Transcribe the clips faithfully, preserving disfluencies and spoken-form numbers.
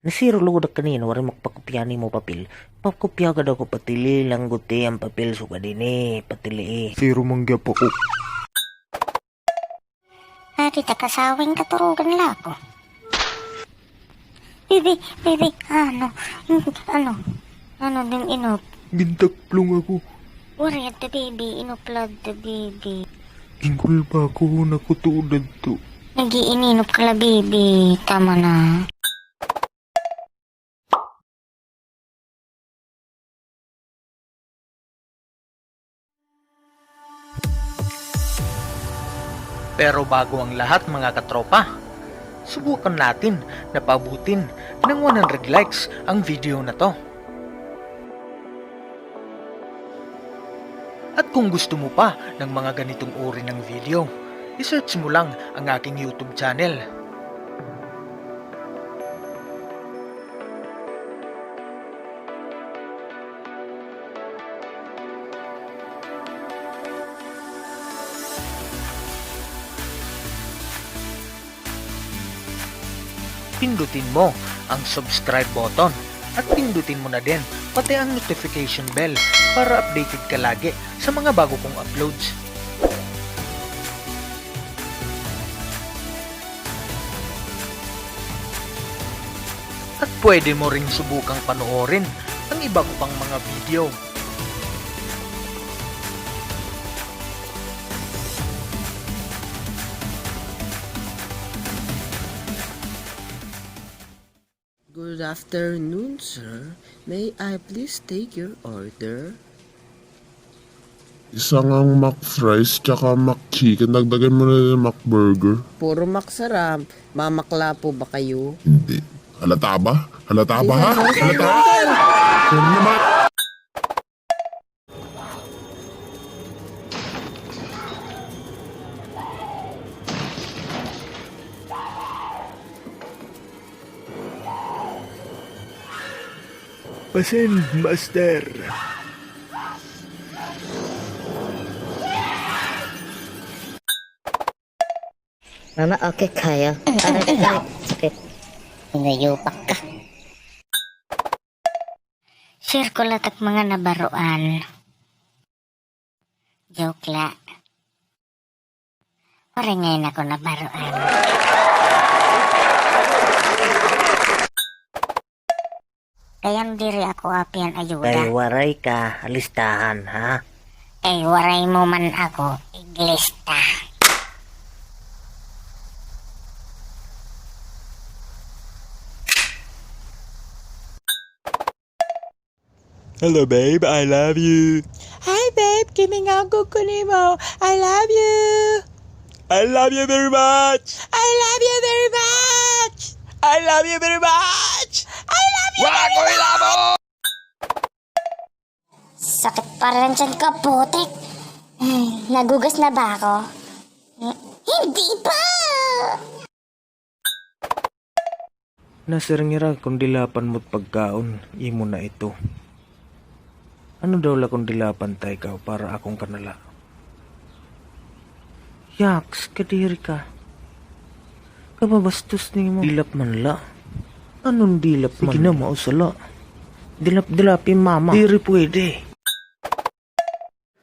Nasiro lugod ak kanina, waray makapakopya nimo papel. Pakopya ka daw ko, patili lang guti an papel, sugad ini, patili, eh. Zero man gyapon ako. Adi ta kasawing katurugan la ako. Bibi, bibi, ano, ano, ano din inop? Gintaplong ako. Waray adto, bibi, inop la adto, bibi. Gingkulba ako, nakutuod adto. Nag-iininop ka la, bibi, tama na. Pero bago ang lahat, mga katropa, subukan natin na paabutin ng one hundred likes ang video na 'to. At kung gusto mo pa ng mga ganitong uri ng video, i-search mo lang ang aking YouTube channel. Pindutin mo ang subscribe button at pindutin mo na din pati ang notification bell para updated ka lagi sa mga bago kong uploads. At pwede mo ring subukang panoorin ang iba ko pang mga video. Good afternoon, sir. May I please take your order? Isa ngang McFries tsaka McChicken. Dagdagan mo na din McBurger. Puro Mac, sir, ah. Mamakla po ba kayo? Hindi. Halata ba? Halata ba, ha? Halata? Sorry naman. Pa-send, master. Mama, okay kayo? Aray, aray, sakit. Hinayupak ka. Share ko la tak mga nabaroan. Joke la. Waray ngay-an ako nabaroan. Kay an diri ako apihan ayuda. Kay waray ka ha listahan, ha? Kay waray mo man ako iglista. Hello, babe. I love you. Hi, babe. Kimingagog ko nimo. I love you. I love you very much. I love you very much. I love you very much. I love you very much. Sakit pa rin ang tiyan ko, putik. Ay, naghugas na ba ako? Hindi pa! Nasiring hira, kon dilapan mo't pagkaon, imo na ito. Ano daw la kon dilapan ta ikaw para akon ka na la? Yaks, kadiri ka. Kababastos nimo. Dilap man la. Anong dilap man? Sige na, mausa la. Dilap-dilapi, mama. Diri pwede.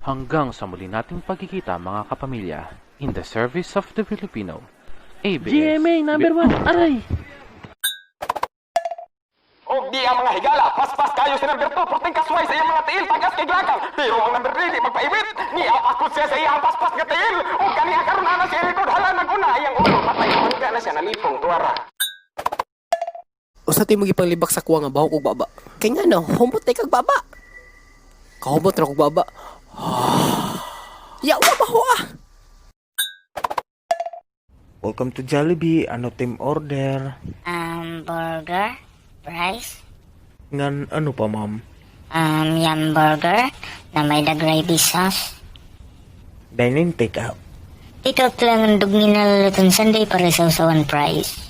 Hanggang sa muli nating pagkikita, mga kapamilya, in the service of the Filipino. A B S. G M A number one, aray! Og di ang mga higala, paspas kaayo si number two, purting kasway sa iyang mga tiil, tagas kay glakang. Pero ang number three, di magpaiwit. Niapas pod siya sa iyang paspas nga tiil. Og kaniya karon ana siya likod, hala, nag-una iyang ulo, patay, mangga na siya, nalipong, tuwara. Usa timo gipanglibak sa kuwa nga bahok ug baba. Kay ngano, humot na kag baba. Kahumot na kog baba. Yawa, baho, ah. Welcome to Jollibee. Ano tim order? Um, burger, fries. Ngan ano pa, ma'am? Um, yum burger na may the gravy sauce. Dine-in, take out. Take out lang an dugni na luluton sundae para sa usawan fries.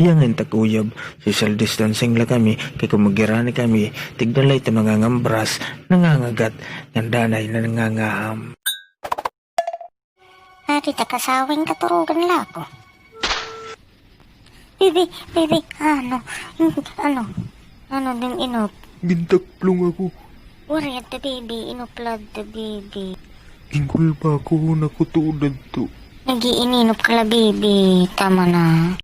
Iya nga intak uyab, social distancing la kami, kay kon maghirani kami, tigda la ito nangangambras, nangangagat, ngan danay na nangangaham. Adi ta kasawing katurugan la ako. Bibi, bibi, ano? Ano? Ano diri inop? Gintaplong ako. Waray adto, bibi. Inop la adto, bibi. Ginkulba ko, nakutuod adto. Nag-iininop ka la, bibi. Tama na.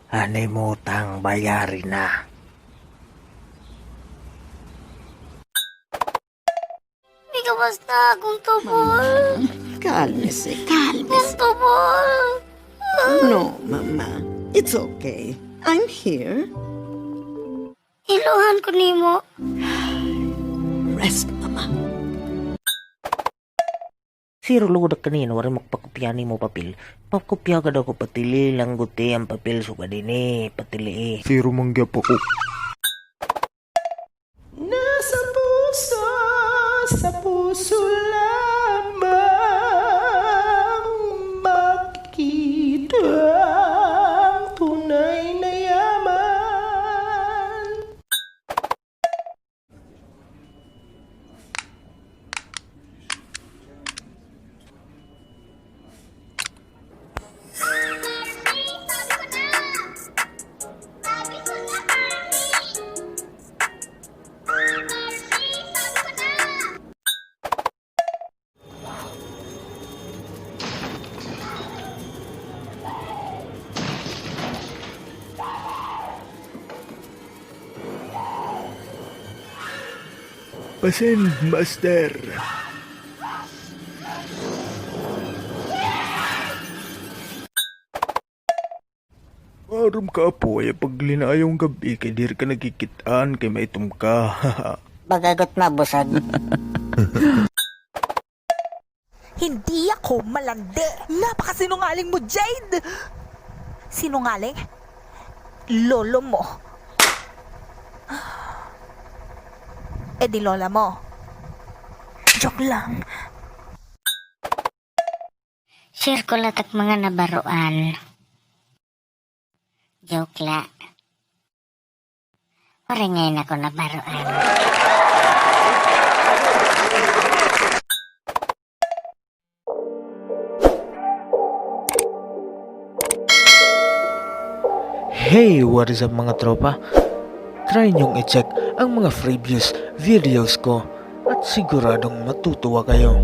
An imo utang, bayari na. Ikabasta akon tubol. Mama, kalmese, kalmese. Akon tubol. No, Mama. It's okay. I'm here. Iluhan ko nimo. Rest, Mama. Siro, lugod ak kanina, waray makapakopya nimo papel. Pakopya ka daw ko, patili la gud it papel, sugad ini, patili. Siro, manggiyap ako. Nasa puso, sa puso lamang makikita ang tunay na yaman. Pasin, master. Maaram ka, apo, ayaw paglinayong gab-i kay diri ka nakikit-an kay maitom ka. Bagagot mabusag. Hindi ako malandi. Napakasinungaling mo, Jade! Sinungaling? Lolo mo. Eh di lola mo. Joke lang. Share ko la it ak mga nabaroan. Joke la. Waray ngay-an ako nabaroan. Hey, what is up, mga tropa? Try niyong i-check ang mga previous videos ko at siguradong matutuwa kayo.